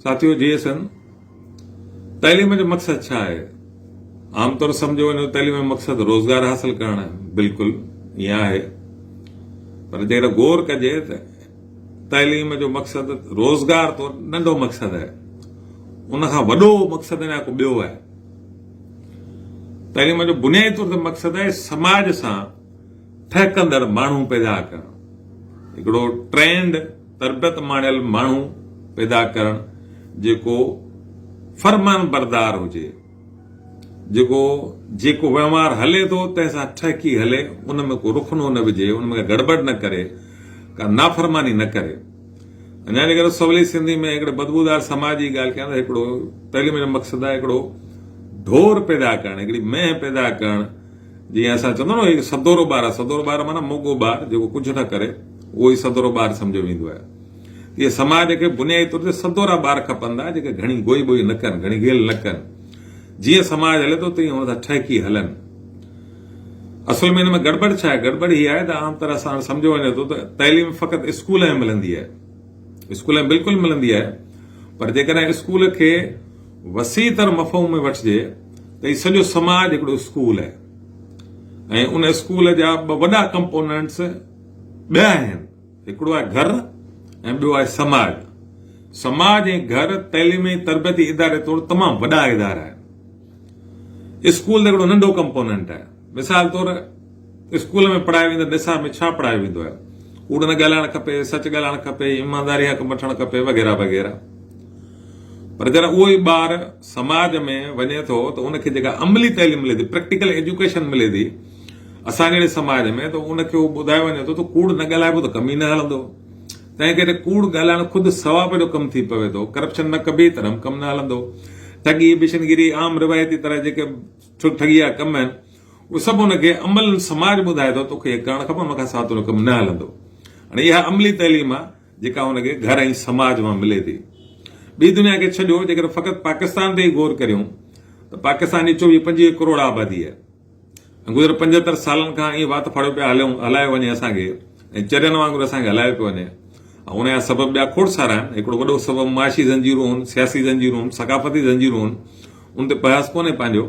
ساٿيو جي S N تعليم جو مقصد ڇا آهي؟ عام طور سمجهيو وڃي ته تعليم جو مقصد روزگار حاصل ڪرڻ آهي، بلڪل ائين آهي پر جيڪڏهن غور ڪجي ته تعليم جو مقصد روزگار طور ننڍو مقصد آهي، ان کان وڏو مقصد اڃا ڪو ٻيو آهي. تعليم جو بنيادي طور تي مقصد آهي سماج سان ٺهڪندڙ ماڻهو پيدا ڪرڻ، هڪڙو ٽرينڊ تربيت ماڻيل ماڻهو پيدا ڪرڻ جيڪو فرمانبردار هجي، جيڪو جيڪو وهنوار هلي ٿو تنهن سان ٺهڪي هلي، ان ۾ ڪو رخنو نه وجهي، ان ۾ ڪا گڙٻڙ نه ڪري، ڪا نافرماني نه ڪري. اڃا جيڪڏهن سولي سنڌي ۾ هڪڙي بدبودار سماج جي ڳالهه ڪيان ته هڪڙو تعليم جو مقصد آهي هڪڙو ڍور پيدا ڪرڻ، هڪڙي مينهن پيدا ڪرڻ، جيئن اسان چوندا آهيون نه هڪ سدورو ٻار آهي، سدورو ٻار معنيٰ موڳو ٻار جيڪو ڪجهه نه ڪري اهو ئي سدورو ٻار سمجهيو ويندو آهي. تيئن سماج کي بنيادي طور تي سدورا ٻار کپندا جيڪي گهڻي گوئي ٻوئي نه ڪن، گهڻي گيل نه ڪن. جيئن سماج هلي ٿو تيئن ان سان ٺهڪي هلن. اصل ۾ ان ۾ گڙٻڙ ڇا آهي؟ گڙٻڙ هي آهي ته عام طرح سان سمجهيو وڃي ٿو ته تعليم فقط اسڪول ۾ ملندي آهي. اسڪول ۾ بلڪل ملندي آهي پر جيڪڏهن اسڪول کي وسيع تر مفهوم ۾ وٺجي ته هي سڄو سماج هڪڙو اسڪول آهي ۽ ان اسڪول جا ٻه وڏا ڪمپوننٽس ٻه آهن، هڪڙو آهي گهر ۽ ٻيو آهي سماج. سماج ۽ گهر تعليمي تربيتي اداري طور تمام وڏا ادارا آهن. اسڪول ته هڪڙو ننڍو ڪمپوننٽ آهي. مثال طور اسڪول ۾ پڙهايو ويندڙ نصاب ۾ ڇا پڙهايو ويندو آهي؟ ڪوڙ نه ڳالهائڻ کپي، سچ ڳالهائڻ کپي، ايمانداري کان ڪم وٺڻ کپي وغيره وغيره. پر جڏهن اهو ئي ٻار سماج ۾ وڃي ٿو ته ان کي جيڪا عملي تعليم ملي ٿي، پريڪٽيڪل ايجوڪيشن ملي ٿي اسان جهڙي سماج ۾ ته ان کي اهو ٻڌايو وڃي ٿو ته ڪوڙ نه ڳالهائبو ته ڪم ئي نه هلندو. تنهن ڪري ڪوڙ ڳالهائڻ خود ثواب جو ڪم ٿي پوي ٿو. ڪرپشن نه ڪبي تڏهن به ڪم نه هلندو. ٺڳي، بشنگيري، عام روايتي طرح جيڪي ٺڳي جا ڪم آهن، اهي سڀ ان کي عملاً سماج ٻڌائي ٿو توکي هي ڪرڻ کپي ان کان سواء تنهنجو ڪم نه هلندو. هاڻي اها عملي تعليم آهي جيڪا ان کي گهر ۽ سماج مان ملي ٿي. ٻي دنيا کي ڇڏيو جيڪڏهن فقط پاڪستان تي ئي غور ڪريون ته پاڪستان جي چوويهه پنجويهه ڪروڙ آبادي آهي ۽ گذريل پنجهتر سالن کان ائين وات ڦاڙيو پيا هليون هلايو وڃي اسان کي ۽ چرين وانگر اسان کي هلايو پيو وڃي ۽ ان جا سبب ٻيا کوڙ سارا آهن. هڪڙو وڏو سبب معاشي زنجيرون هن، سياسي زنجيرون هن، ثقافتي زنجيرون هن، ان تي بحث ڪونهي پنهنجو.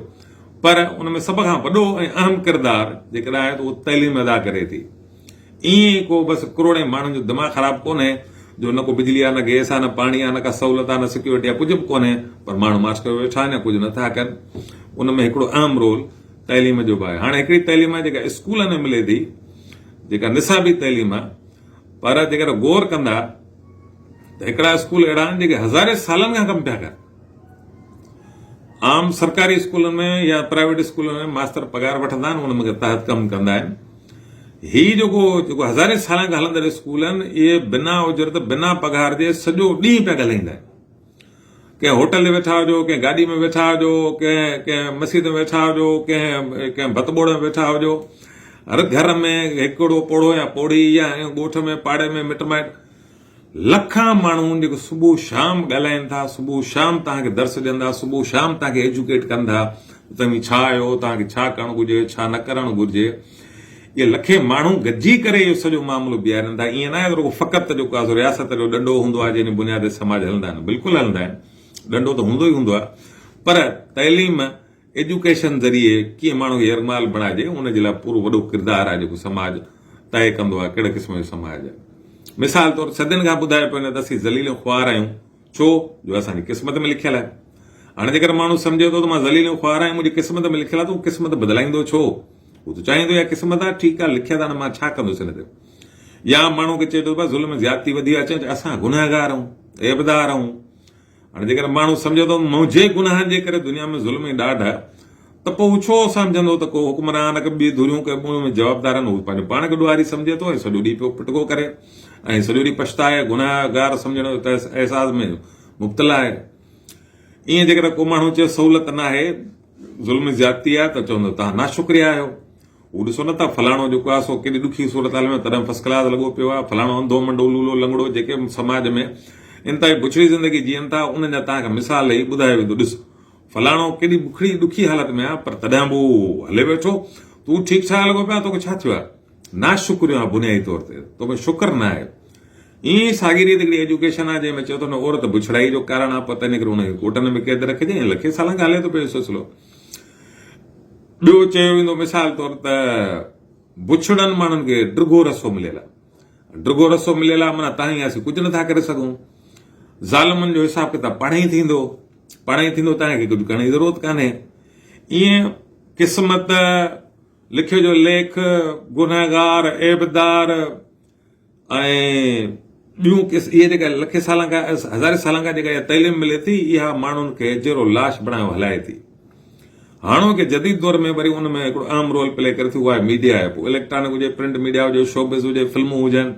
پر ان ۾ سڀ کان وڏو ۽ اهم ڪردار جيڪڏهن آهي ته اهو تعليم ادا ڪري ٿي. ائين ئي ڪو بس ڪروڙين ماڻهن جو دماغ خراب ڪونهي جو نه ڪو بجلي آهي نه گئس آهي نه پاڻي آهي نه ڪا سهولت آهي نه سيڪيورٽي آهي ڪجهه به ڪونهي پر ماڻهو ماٺ ڪيو ويٺا آهن يا ڪجهه نٿا ڪن. ان ۾ هڪڙو اهم رول تعليم جو به آهي. هاڻي هڪڙي تعليم آهي جيڪا اسڪولن ۾ ملي ٿي جيڪا نصابي تعليم آهي پر جيڪڏهن غور ڪندا ته هڪڙا اسڪول اهڙا آهن جيڪي هزارين سالن کان ڪم پيا ڪن. عام سرڪاري اسڪولن ۾ يا پرائيويٽ اسڪولن ۾ ماستر پگهار وٺندا آهن ان ۾ تحت ڪم ڪندا آهن. هي جيڪو جيڪو هزارين سالن کان هلندڙ اسڪول آهن اهي بنا اجرت بنا پگهار جي سڄو ڏينهن پيا ڳالهائيندا آهن. ڪنهن هوٽل تي ويٺا هجو، ڪنهن گاڏي ۾ ويٺا هجو، ڪنهن ڪنهن مسيت ۾ ويٺا هجو، ڪنهن ڪنهن ڀت ٻوڙ ۾ ويٺا هجو، هر گهر ۾ هڪڙو پوڙهو يا پوڙهي يا ڳوٺ ۾ پاڙي ۾ مٽ مائٽ لکان ماڻهو جيڪي صبح شام ڳالهائين ٿا، صبح شام توهان کي درس ڏين ٿا، صبح شام توهان کي ايجوڪيٽ ڪن ٿا ته توهين ڇا آهيو، توهان کي ڇا ڪرڻ گهرجي، ڇا نه ڪرڻ گهرجي. اهي لکين ماڻهو گڏجي ڪري اهو سڄو معاملو بيهارين ٿا. ائين ناهي ته رڳو فقط جيڪو آهي سو رياست جو ڏنڊو هوندو آهي جنهن جي بنياد تي سماج هلندا آهن. بلڪل هلندا آهن، ڏنڊو ته هوندو ئي هوندو آهي پر تعليم ايجوڪيشن ذريعي ڪيئن ماڻهو کي يرغمال بڻائجي ان جي لاء پورو وڏو ڪردار آهي جيڪو سماج طئي ڪندو آهي ڪهڙي قسم جو سماج آهي. مثال طور صدين کان ٻڌايو پيو وڃي ته اسين ذليل ۽ خوار آهيون ڇو جو اسان جي قسمت ۾ لکيل آهي. هاڻي جيڪڏهن ماڻهو سمجهي ٿو ته مان ذليل ۽ خوار آهيان منهنجي قسمت ۾ لکيل آهي ته هو قسمت بدلائيندو ڇو؟ هو ته چاهيندو اها قسمت آهي ٺيڪ آهي لکيل آهي هاڻي مان ڇا ڪندس ان تي. يا ماڻهو کي چئي ٿو ته بس ظلم ۽ زيادتي وڌي آهي چئي اسان گنهگار آهيون عيبدار آهيون. هاڻي جيڪڏهن ماڻهو سمجهي ٿو ته منهنجي گناهن جي ڪري دنيا ۾ ظلم ۽ ڏاڍ آهي ته پوء هو ڇو سمجهندو ته ڪو حڪمران ڪي ٻي ڌريون ڪي ٻيون ۾ جوابدار آهن. هو پنهنجو پاڻ کي ڏوهاري سمجهي ٿو ۽ سڄو ڏينهن پيو پٽڪو ڪري ۽ سڄو ڏينهن پڇتائي گناهگار سمجهڻ جو احساس ۾ مبتلا آهي. ائين جيڪڏهن ڪو ماڻهو چئي سهولت ناهي، ظلم زيادتي آهي ته چوندو توهان ناشڪريا آهيو. هو ڏسو نه ٿا فلاڻو جيڪو آهي سو ڪيڏي ڏکي صورتحال ۾ تڏهن فرسٽ ڪلاس لڳو پيو آهي، فلاڻو انڌو منڊو لولو لنگڙو جيڪي سماج ۾ انتهائي بڇڙي زندگي جيئن ٿا انهن جا توهان کي مثال ڏئي ٻڌايو ويندو ڏس فلاڻو ڪيڏي بکڙي ڏکي حالت ۾ آهي پر تڏهن به هو هلي ويٺو تون ٺيڪ ٺاڪ لڳو پيو آهين توکي ڇا ٿيو آهي؟ ناشڪريو آهي بنيادي طور تي تو ۾ شڪر نه آهي. ائين ئي ساڳي ريت هڪڙي ايجوڪيشن آهي جنهن ۾ چئو ٿو نه عورت بڇڙائي جو ڪارڻ آهي پوء تنهن ڪري ان کي ڪوٽن ۾ قيد رکجي ۽ لکين سالن کان هلي ٿو پيو اهو سلسلو. ٻيو چيو ويندو مثال طور ته بڇڙن ماڻهن کي ڊگهو رسو مليل آهي. ڊگهو رسو مليل آهي معنيٰ تهائين اسين ڪجهه نٿا ڪري سگهون. ظالمن جو حساب ڪتاب پاڻهي ئي ٿيندو. پاڻهي ئي ٿيندو تنهن کي ڪجهه ڪرڻ جي ضرورت ڪانهي. ائين قسمت، لکيو جو ليک، گنهگار، عيبدار ۽ ٻيون قس اهي جيڪا لکين سالن کان هزارين سالن کان جيڪا اها تعليم ملي ٿي اها ماڻهن کي جهڙو لاش بڻايو هلائي ٿي. هاڻوڪي جديد دور ۾ وري ان ۾ هڪڙو اهم رول پلي ڪري ٿي اها آهي ميڊيا آهي پوء اليڪٽرانڪ هجي پرنٽ ميڊيا هجي شوبز هجي فلمون هجن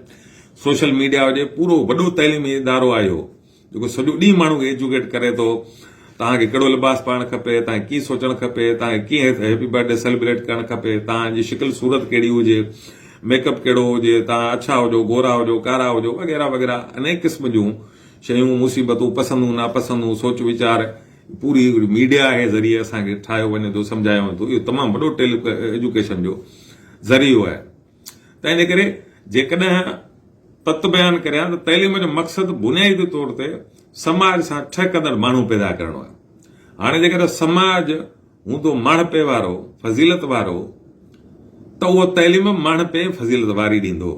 سوشل ميڊيا هجي پورو وڏو تعليمي ادارو آهي اهو جيڪو سڄو ڏينهن ماڻهو کي ايجوڪيٽ ڪري ٿو توهان کي ڪهڙو لباس پائڻ کپي توهان کي ڪيئن سوچڻ کپي توهان کي ڪيئن هيپي برٿ ڊي سيلبريٽ ڪرڻ کپي توهان جي شڪل صورت ڪهڙي هجي ميڪ اپ ڪهڙو هجي توهان اڇا هجو گورا هجو ڪارا هجو وغيره وغيره انيڪ قسم جون شيون مصيبتون پسندون ناپسندون سوچ ويچار پوري هڪڙي ميڊيا جي ذريعي اسان کي ٺاهيو وڃي ٿو سمجهايو وڃي ٿو اهو تمام وڏو ٽيلي ايجوڪيشن جو ذريعو آهي تنهن جي ڪري جيڪڏهن تت بيان ڪريان ته تعليم جو مقصد بنيادي طور تي سماج سان ٺهڪندڙ ماڻهو پيدا ڪرڻو آهي هاڻي جيڪڏهن سماج هوندو ماڻهپي وارو فضيلت وارو ته اهو تعليم ماڻهپي فضيلت واري ڏيندو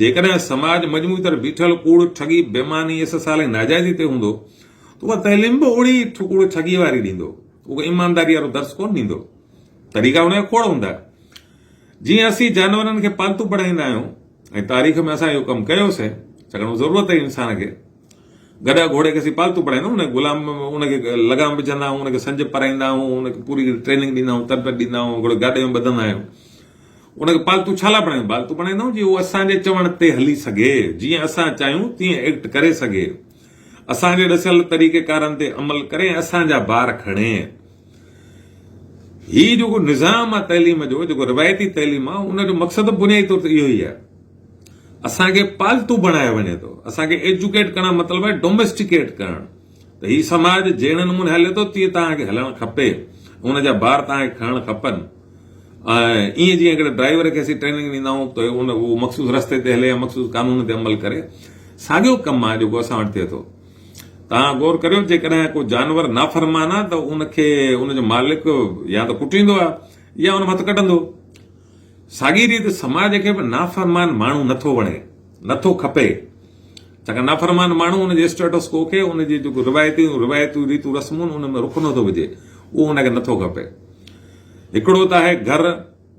جيڪڏهن سماج مجموعي طرح بيٺل ڪوڙ، ٺڳي، بيماني، استحصال ۽ ناجائزي تي هوندو ته اها تعليم به اوڙي ئي ڪوڙ ٺڳي واري ڏيندو. اهو ڪو ايمانداري وارو درس ڪونه ڏيندو. طريقا ان جا کوڙ هوندا. جيئن اسين جانورن کي پالتو بڻائيندا آهيون ۽ تاريخ ۾ اسان اهو ڪم ڪيوسين، ڇاڪاڻ اها ضرورت هئي انسان کي. گڏهه گهوڙي کي اسين پالتو بڻائيندا آهيون، ان کي غلام ان کي لغام وجهندا آهيون، ان کي سنج پارائيندا آهيون، ان کي پوري ٽريننگ ڏيندا آهيون، تربيت ڏيندا آهيون، گهوڙي گاڏي ۾ ٻڌندا آهيون. ان کي پالتو ڇا لاء بڻايون؟ پالتو بڻائيندا آهيون جيئن هو اسان جي چوڻ تي هلي سگهي، جيئن اسان چاهيون تيئن ايڪٽ ڪري سگهي، اسان جي ڏسيل طريقيڪارن تي عمل ڪري ۽ اسان جا بار کڻي. هي جيڪو نظام آهي تعليم جو، جيڪو روايتي تعليم آهي، ان جو مقصد به بنيادي طور تي اهو ئي آهي. اسان کي پالتو بڻايو وڃي ٿو. اسان کي ايجوڪيٽ ڪرڻ مطلب آهي ڊوميسٽيڪيٽ ڪرڻ. ته هي سماج جهڙي نموني هلي ٿو تيئن توهان کي هلڻ کپي، ان جا بار توهان کي کڻڻ کپن. ۽ ائين جيئن هڪڙي ڊرائيور کي اسين ٽريننگ ڏيندا آهيون ته ان اهو مخصوص رستي تي هلي يا مخصوص قانون تي عمل ڪري ساڳيو ڪم آهي جيڪو اسان وٽ ٿئي ٿو. توهان غور ڪريو جيڪڏهن ڪو جانور نافرمان آهي ته ان کي ان جو مالڪ يا ته ڪٽيندو آهي يا ان مان هٿ ڪڍندو. ساڳي ريت سماج کي به نافرمان ماڻهو نٿو وڻي، نٿو کپي. ڇاڪاڻ نافرمان ماڻهو ان جي اسٽيٽس ڪو کي ان جي جيڪو روايتي روايتون ريتون رسمون ان ۾ رخ نٿو وجهي اهو ان کي نٿو کپي. هڪڙو ته آهي گهر،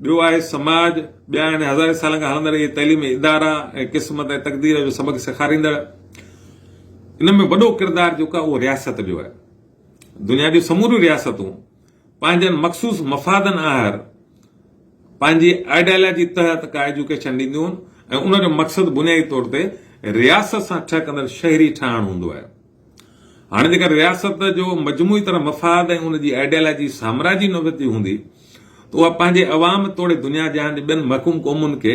ٻيو آهي سماج، ٻيا آهن هزارين سالن کان هلندڙ اهي تعليمي ادارا ۽ قسمت ۽ تقدير جو سبق سيکاريندڙ. ان ۾ وڏو ڪردار جيڪو آهي اهو رياست جو آهي. دنيا جون سموريون رياستون پنهنجن مخصوص مفادن آهر پنهنجي آئيڊيالاجي تحت ڪا ايجوڪيشن ڏينديون آهن ۽ ان جو مقصد بنيادي طور تي رياست سان ٺهڪندڙ شهري ٺاهڻ هوندو آهي. هاڻي جيڪر رياست جو مجموعي طرح مفاد ۽ ان جي آئيڊيالاجي سامراجي نوعيت جي هوندي ته اها پنهنجي عوام توڙي دنيا جهان جي ٻين محڪوم قومن کي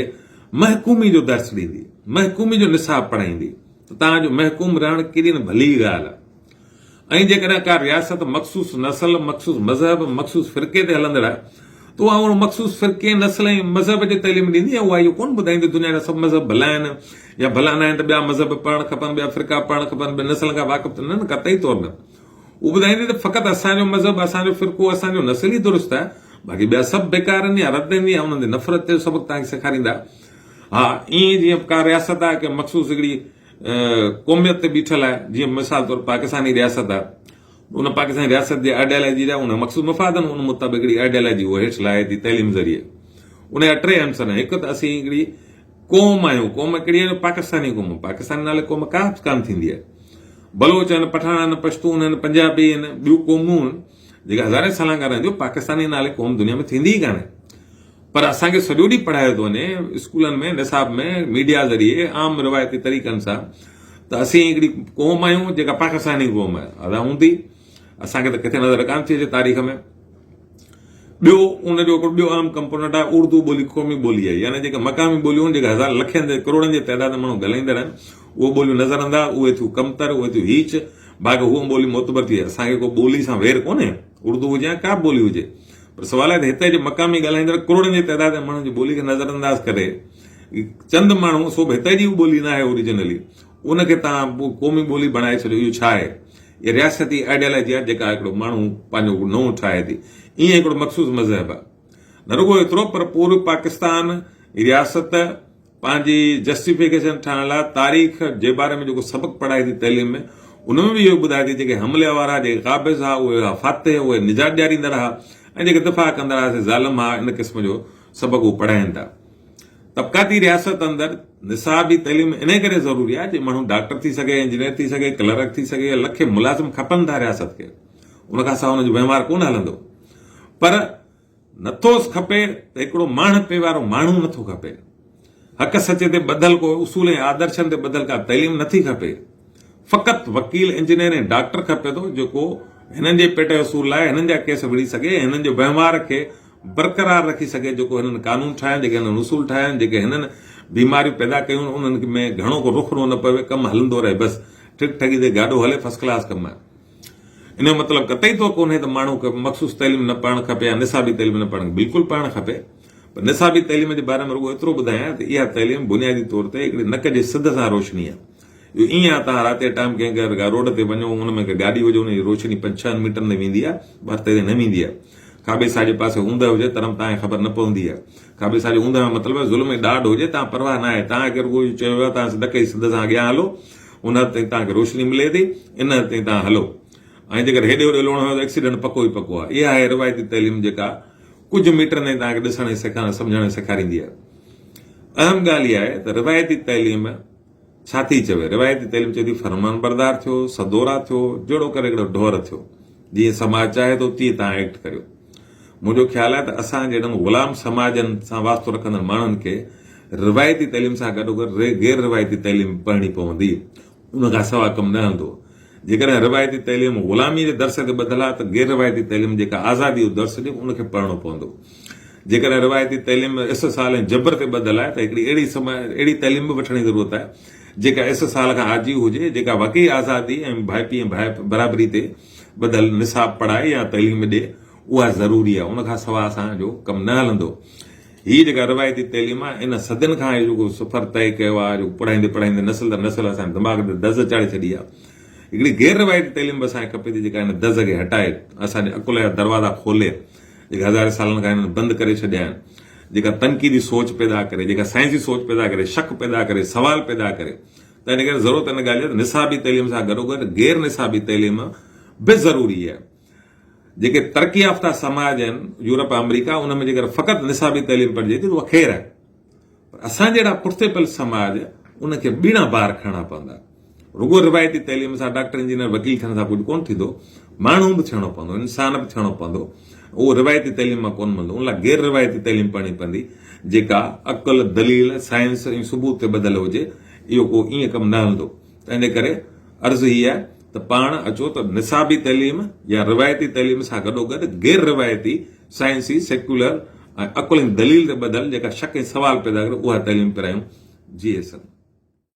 محڪومي جو درس ڏيندي، محڪومي جو نصاب پڙهائيندي ته توهان جو محڪوم رهڻ ڪيڏي نه ڀلي ڳالهه آهي ۽ جيڪڏهن ڪا رياست مخصوص نسل، مخصوص مذهب، مخصوص فرقي تي هلندڙ آهي ته اها ان مخصوص فرقي، نسل ۽ مذهب جي تعليم ڏيندي ۽ اها اهو ڪونه ٻڌائيندي دنيا جا سڀ مذهب ڀلا آهن يا ڀلا ناهن ته ٻيا مذهب پڙهڻ کپن، ٻيا فرقا پڙهڻ کپن، ٻين نسلن کان واقف ته نه نه قطعي طور نه. اهو ٻڌائيندي ته فقط اسان جو مذهب، اسان جو فرقو، اسان جو نسل ئي درست آهي، باقي ٻيا سڀ بيڪار آهن يا رد آهن يا انهن تي نفرت جو سبق توهان کي سيکاريندا. ها ائين جيئن ڪا رياست آهي ڪنهن مخصوص هڪڙي قوميت تي بيٺل آهي جيئن مثال طور پاڪستاني رياست آهي ان پاڪستاني رياست جي آئيڊيالاجي جا ان مخصوص مفاد آهن ان مطابق هڪڙي آئيڊيالاجي هو هيٺ لاهي ٿي تعليم ذريعي ان جا ٽي عنصر آهن هڪ ته اسين هڪڙي قوم آهيون قوم ڪهڙي آهي پاڪستاني قوم پاڪستاني نالي قوم ڪا به ڪانه ٿيندي آهي بلوچ آهن پٺاڻ آهن پشتون آهن پنجابي آهن ٻيون قومون آهن جيڪي هزارين سالن کان رهنديون پاڪستاني نالي قوم دنيا ۾ ٿيندي ئي ڪانه پر اسان کي سڄو ڏينهن پڙهايو ٿو وڃي اسڪولن ۾ نصاب ۾ ميڊيا ذريعي عام روايتي طريقن سان ته اسين هڪڙي قوم آهيون جيڪا پاڪستاني قوم آهي ادا هوندي اسان کي ته ڪٿي نظر ڪانه ٿي اچي تاريخ ۾ ٻيو ان جو هڪڙو ٻيو اهم ڪمپوننٽ آهي اردو ٻولي قومي ٻولي آهي يعني جيڪا مقامي ٻوليون آهن جيڪا هزار لکين ڪروڙن جي تعداد ۾ ماڻهو ڳالهائيندڙ آهن اهي ٻوليون نظر انداز اهي ٿيون ڪمتر اهي ٿيون هيچ باقي هوء ٻولي معتبر ٿي اسان کي ڪو ٻولي سان وير ڪونهي اردو هجي يا ڪا به ٻولي هجي پر سوال آهي ته هتي جي مقامي ڳالهائيندڙ ڪروڙن جي تعداد ۾ ماڻهن جي ٻولي کي نظر انداز ڪري چند ماڻهو سو به هتي جي ٻولي ناهي اوريجنلي ان کي توهان قومي ٻولي بڻائي ڇڏيو اهو ڇا آهي؟ اها رياستي آئيڊيالاجي آهي جيڪا هڪڙو ماڻهو پنهنجو نئون ٺاهي ٿي. ائين هڪڙو مخصوص مذهب آهي. نه رڳو ايترو پر پوري پاڪستان رياست پنهنجي جسٽيفڪيشن ٺاهڻ لاء تاريخ جي باري ۾ جيڪو سبق پڙهائي ٿي تعليم ۾ ان ۾ به اهو ٻڌائي ٿي جيڪي حملي وارا جيڪي قابض ها اهي هئا فاتح اهي نجات ڏياريندڙ ها ۽ جيڪي دفاع ڪندڙ ها سي ظالم ها ان قسم جو سبق هو پڙهائين ٿا. طبقاتي رياست اندر نصابي تعليم انهي ڪري ضروري آهي جي ماڻهو ڊاڪٽر ٿي سگهي، انجنيئر ٿي سگهي، ڪلرڪ ٿي سگهي يا لکين ملازم کپن ٿا رياست کي ان کان سواء ان جو وهنوار ڪونه هلندو پر نٿو کپي ته هڪڙو ماڻهپي وارو ماڻهو نٿو کپي حق سچ تي ٻڌل ڪو اصول ۽ آدرشن تي ٻڌل ڪا تعليم نٿي کپي فقط وڪيل، انجنيئر ۽ ڊاڪٽر کپي ٿو جيڪو هنن جي پيٽ جو سور لاهي هنن جا ڪيس وڙهي سگهي ۽ هنن جي وهنوار کي برقرار رکي سگهي جيڪو هنن قانون ٺاهيا آهن، جيڪي هنن اصول ٺاهيا آهن، جيڪي هنن بيماريون پيدا ڪيون آهن انهن ۾ گهڻو ڪو رخنو نه پوي ڪم هلندو رهي بس ٺڪ ٺڳي تي گاڏو هلي فرسٽ ڪلاس ڪم آهي. ان جو مطلب قطعي طور ڪونهي ته ماڻهو کي مخصوص تعليم نه پڙهڻ کپي يا نصابي تعليم نه پڙهڻ کپي بلڪل پڙهڻ کپي پر نصابي تعليم جي باري ۾ رڳو ايترو ٻڌايان ته اها تعليم بنيادي طور تي هڪڙي نڪ جي سڌ سان روشني آهي اهو ائين آهي توهان رات جي ٽائيم ڪنهن گهر ڪا روڊ تي وڃو ان ۾ ڪا گاڏي هجي ان جي روشني پنج ڇهن ميٽرن تي ويندي آهي ٻاهر تي نه ويندي آهي کاٻي ساڄي پاسي اوندهه هجي تڏهن به توهان کي خبر نه پوندي آهي کاٻي ساڄي اوندهه جو مطلب آهي ظلم ۽ ڏاڍ هجي توهان پرواهه نه آهي توهان کي رڳو اهو چيو ويو آهي توهان نڪ جي سڌ سان اڳيان هلو ان حد تائين توهان کي روشني ملي ٿي ان حد تائين توهان هلو ۽ جيڪڏهن هيڏي هوڏي لوڻ هنيو ته ايڪسيڊنٽ پڪو ئي پڪو آهي اها آهي روايتي تعليم جيڪا ڪجهه ميٽرن تائين توهان کي ڏسڻ ۽ سکڻ سمجهڻ سيکاريندي آهي اهم ڳالهه اها آهي ته روايتي تعليم ڇا ٿي چوي؟ روايتي تعليم چوي ٿي فرمانبردار ٿيو، سدورا ٿيو، جهڙو ڪر هڪڙو ڍور ٿيو. جيئن سماج چاهي ٿو تيئن توهان ايڪٽ ڪريو. منهنجو خيال آهي ته اسان جهڙن غلام سماجن سان واسطو رکندڙ ماڻهن کي روايتي تعليم سان گڏوگڏ غير روايتي تعليم به پڙهڻي پوندي. ان کان سوا ڪم نه هلندو. جيڪڏهن روايتي تعليم غلاميء جي درس تي ٻڌل آهي ته غير روايتي تعليم جيڪا آزاديء جو درس ڏئي ان کي پڙهڻو پوندو. جيڪڏهن روايتي تعليم استحصال ۽ جبر تي ٻڌل آهي ته هڪڙي اهڙي اهڙي تعليم به وٺڻ جي ضرورت آهي جيڪا استحصال کان آجي هجي، جيڪا واقعي آزادي ۽ ڀائپي ۽ ڀائپ برابري تي ٻڌل نصاب پڙهائي يا تعليم ڏئي اها ضروري آهي. ان کان سواء اسان جو ڪم نه هلندو. هيء جيڪا روايتي تعليم آهي ان صدين کان هي جيڪو سفر طئي ڪيو آهي جيڪو پڙهائيندي پڙهائيندي نسل در نسل اسان جي دماغ تي دز چاڙهي ڇڏي آهي. هڪڙي غير روايتي تعليم به اسان کي کپي ٿي جيڪا هن دز کي هٽائي اسان جي عقل جا دروازا کولي جيڪي هزارين سالن کان هنن بند ڪري ڇڏيا آهن، جيڪا تنقيدي سوچ پيدا ڪري، جيڪا سائنسي سوچ پيدا ڪري، شڪ پيدا ڪري، سوال پيدا ڪري. تنهن ڪري ضرورت ان ڳالهه جي آهي ته نصابي تعليم سان گڏوگڏ غير نصابي تعليم به ضروري آهي. جيڪي ترقي يافته سماج آهن، يورپ آمريڪا، ان ۾ جيڪر فقط نصابي تعليم پڙهجي ٿي ته اها خير آهي. پر اسان جهڙا پٺتي پيل سماج ان کي ٻيڻا بار کڻڻا پوندا. رڳو روايتي تعليم سان ڊاڪٽر انجنيئر وڪيل ٿيڻ سان ڪجهه ڪونه ٿيندو، ماڻهو به ٿيڻو پوندو، انسان به ٿيڻو پوندو. اهو روايتي تعليم مان ڪونه ملندو، ان لاء غير روايتي تعليم پڙهڻي پوندي جيڪا عقل، دليل، سائنس ۽ ثبوت تي ٻڌل هجي. اهو ڪو ائين ڪم نه هلندو. تنهن جي ڪري عرض هي آهي ته پاڻ اچو ته نصابي تعليم يا روايتي تعليم سان گڏوگڏ غير روايتي، سائنسي، سيڪيولر ۽ عقل ۽ دليل تي ٻڌل جيڪا شڪ ۽ سوال پيدا ڪري اها تعليم پرايون. جي احسن.